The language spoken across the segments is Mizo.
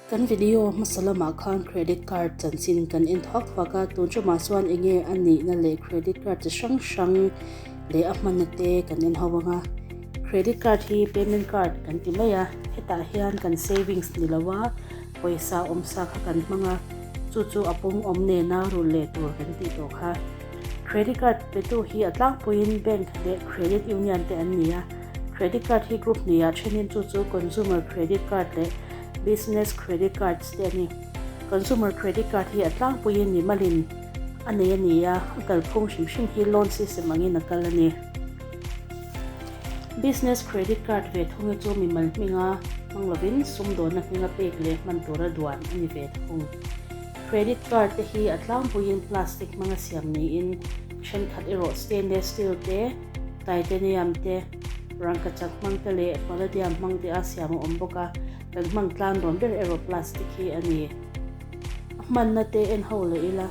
Kan video hmasa lamah khan credit card chanchin kan en thuak thuak a, tun ṭumah chuan eng nge a nihna leh credit card chi hrang hrang leh a hmanna te kan en ho ang a. Credit card hi payment card kan ti mai a, hetah hian kan savings ni lo a, pawisa awmsa kha kan hmang a, chu chu a pawng awm nena rulh leh tur kan tih tawh kha. Credit card petu hi a tlangpuiin bank leh credit union te an ni a, credit card hi group hniah thenin chu chu consumer credit card leh Business credit cards te a ni. Consumer credit card hi a tlangpuiin mimalin a nei a ni a, a kalphung hrim hrim hi loan system angin a kal a ni. Business credit card ve thung hi chu mimal hminga hmang lovin sumdawnna hminga pek leh hman tura duan a ni ve thung. Credit card te hi a tlangpuiin plastic hmanga siam niin thenkhat erawh stainless steel te, titanium te, Rangkachak hmang te leh palladium hmang te a siam a awm bawk a, kan hmang tlan rawn ber erawh plastic hi a ni. A hmanna te en ho leh ila,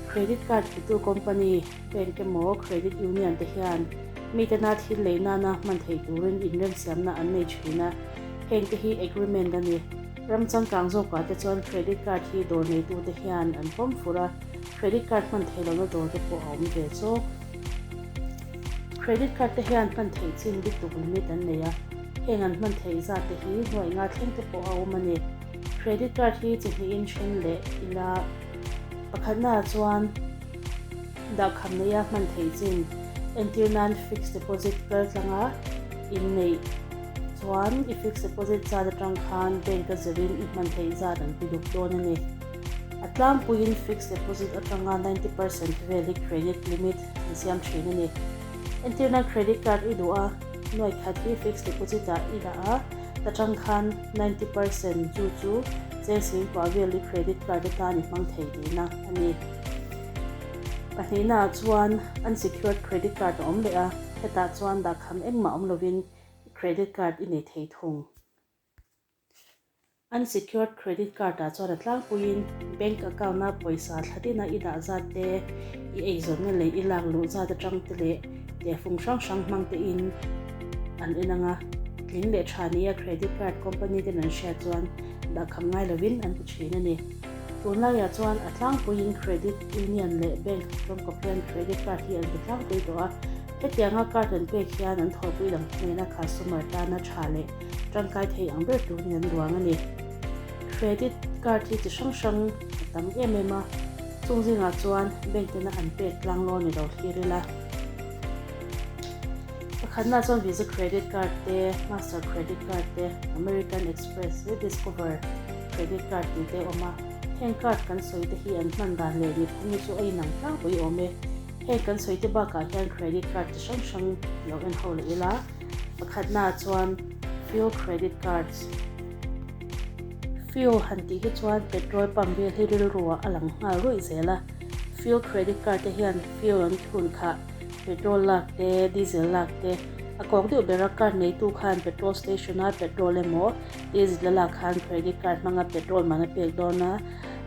credit card petu company, bank emaw credit union te hian mitena thil lei nana hman theih turin inremsiamna an nei thin a, heng te hi agreement a ni. Ram changkang zawkah te chuan credit card hi dawr neitute hian an pawm fur a, credit card hman theih lohna dawr te pawh a awm ve chawk. Credit card te hian hman theih chin bituk limit an nei a, heng an hman theih zat te hi hnuai nga thleng te pawh a awm a ni. Credit card hi chi hnihin then leh ila pakhatnaah chuan dahkham neia hman theih chin entir nan fixed deposit kal tlanga inneih chuan i fixed deposit zat atang khan bank a zirin i hman theih zat an ti duk dawn a ni. A tlangpuiin fixed deposit atanga 90% vel hi credit limit an siam thin a ni. Entirna credit card i duh a, nuai khat hi fixed deposit ah i dah a, ta tang khan 90% chu chu cheng singkuah vel i credit card atan i hmang thei tihna a ni. Pahnihna ah chuan unsecured credit card a awm leh a, hetah chuan dahkham engmah awm lovin i credit card i nei thei thung. Unsecured credit card ah chuan a tlangpuiin bank account a pawisa thla tina i dah zat te, i eizawnna leh i lak luh zat atang te leh tehfung hrang hrang hmang te in an en ang a. Tling leh tha nia credit card company ten an hriat chuan dahkham ngai lovin an ti thin a ni. Tunlaiah chuan a tlangpuiin credit union leh bank tawngkawp hian credit card hi an pe tlangpui tawh a. Hetianga card an pek hian an thawhpui dang hnena customer tana tha leh Tangkai thei ang ber turin an duang a ni. Credit card hi chi hrang hrang a tam em em a, chung zingah chuan bank tena an pek tlang law ni lo thlir ila. Pakhatna chuan Visa credit card te, Master credit card te, American Express leh Discover credit card tih te a awm a. Heng card kan sawi te hi an hman dan leh nihphung hi chu a inang tlangpui awm e. Heng kan sawi te bakah hian credit card chi hrang hrang lo en ho leh ila. Pakhatnaah chuan fuel credit cards, fuel han tih hi chuan petrol pump vel hi rilruah a lang nghal ruih zel a, fuel credit card te hian fuel an thun khah petrol lak te, diesel lak te, a kawk deuh ber a card neitu khan petrol station a petrol emaw diesel a lak khan credit card hmanga petrol man a pek dawn a,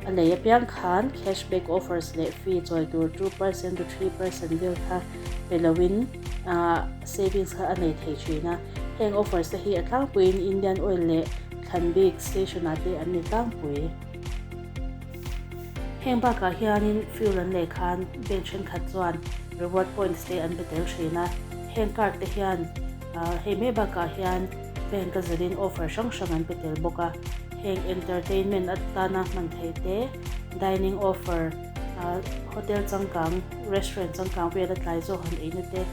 a lei apiang khan cash back offers leh fee chawi tur 2% to 3% vel kha pe loin savings kha a nei thei thin a, heng offers te hi a tlangpuiin Indian Oil leh thlan bik station ah te an ni tlangpui. Heng bakah hianin fuel an leh khan bank thenkhat chuan reward points te an pe tel thin a, heng card te hian hei mai bakah hian bank a zirin offer hrang hrang an pe tel bawk a, heng entertainment atana hman theih te, dining offer, hotel changkang, restaurant changkang vela tlai zawk han eina te,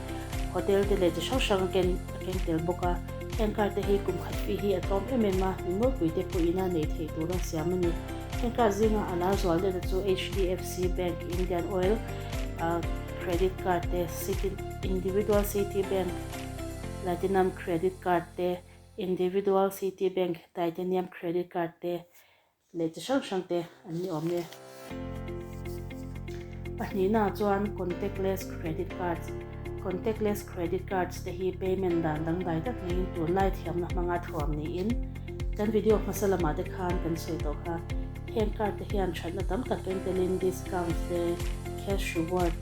hotel te leh chi hrang hrang a ken a keng tel bawk a. Heng car te hi kum khat fee hi a tlawm em em a, mi mawlpui te pawh ina neih theih tur a siam a ni. Heng car zinga a lar zual deuhna chu HDFC Bank, Indian Oil Credit Card te, Citi Individual Citi Bank Platinum Credit Card te, Individual Citi Bank Titanium Credit Card te, Leh chi hrang hrang te an ni awm e. Pahnihna ah chuan contactless credit cards. Contactless credit cards te hi payment dan dangdai tak neiin tunlai thiamna hmanga thuam niin kan video hmasa lamah te khan kan sawi tawh kha. Heng card te hian thatna tam tak keng telin discount te, cash reward,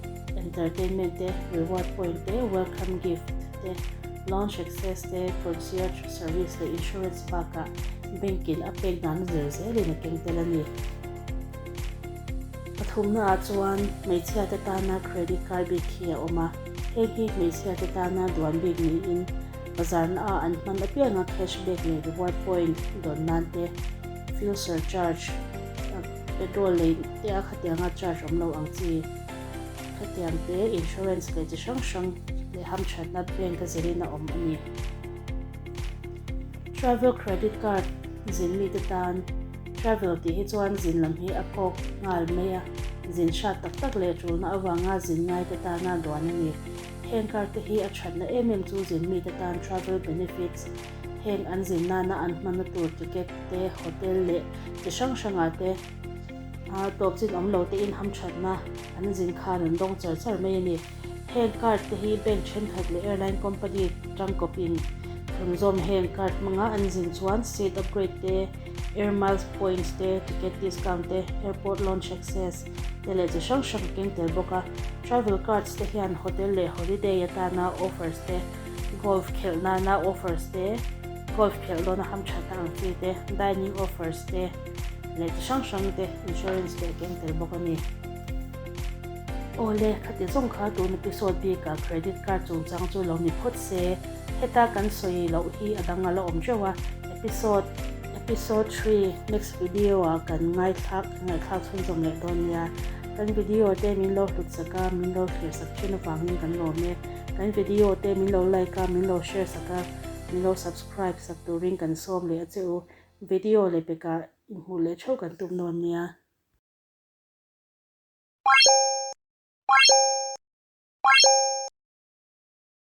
entertainment te, reward point te, welcome gift te. Lounge access te, concierge service leh insurance bakah bank in a pek dan zir zelin a keng tel a ni. Pathumna ah chuan hmeichhia te tana credit card bik hi a awm a, heng hi hmeichhia te tana duan bik niin bazar na ah an hman apianga cash back leh reward point dawn nan te, fuel surcharge, petrol lei te a khatianga charge awm lo ang chi. Khatiang te insurance leh chi hrang hrang leh hamthatna bank a zirin a awm a ni. Travel credit card zin mite tan travel tih hi chuan zin lam hi a kawk nghal mai a, zin hrat tak tak leh tulna avanga zin ngai te tana duan a ni. Heng card te hi a thatna em em chu zin mite tan travel benefits heng an zin nana an hmanna tur ticket te, hotel leh chi hrang hrangah te, A tawp chin awm lo tein hamthatna an zin khan an dawng char char mai a ni. Heng card te hi bank thenkhat leh airline company tangkawpin thlunzawm heng card hmanga an zin chuan seat upgrade te, air miles points te, ticket discount te, airport lounge access te leh chi hrang hrang a keng tel bawk a. Travel cards te hian hotel leh holiday atana offers te, golf khelh nana offers te, golf khelh dawna hamthatna ang chi te, dining offers te, leh chi hrang hrang te insurance te a keng tel bawk a ni. Awle, khati zawng kha tun episode bikah credit card chungchang chu lo ni phawt se, heta kan sawi loh hi a dang a la awm teuh a, episode episode 3 next video ah kan ngaithlak kan ngaihthlak chhunzawm leh dawn nia. Kan video te min lo hlut sak a, min lo thlir sak thin avangin kan lawm e. Kan video te min lo like a, min lo share sak a, min lo subscribe sak turin kan sawm leh a che u. Video leh pekah inhmuh leh theuh kan tum dawn nia.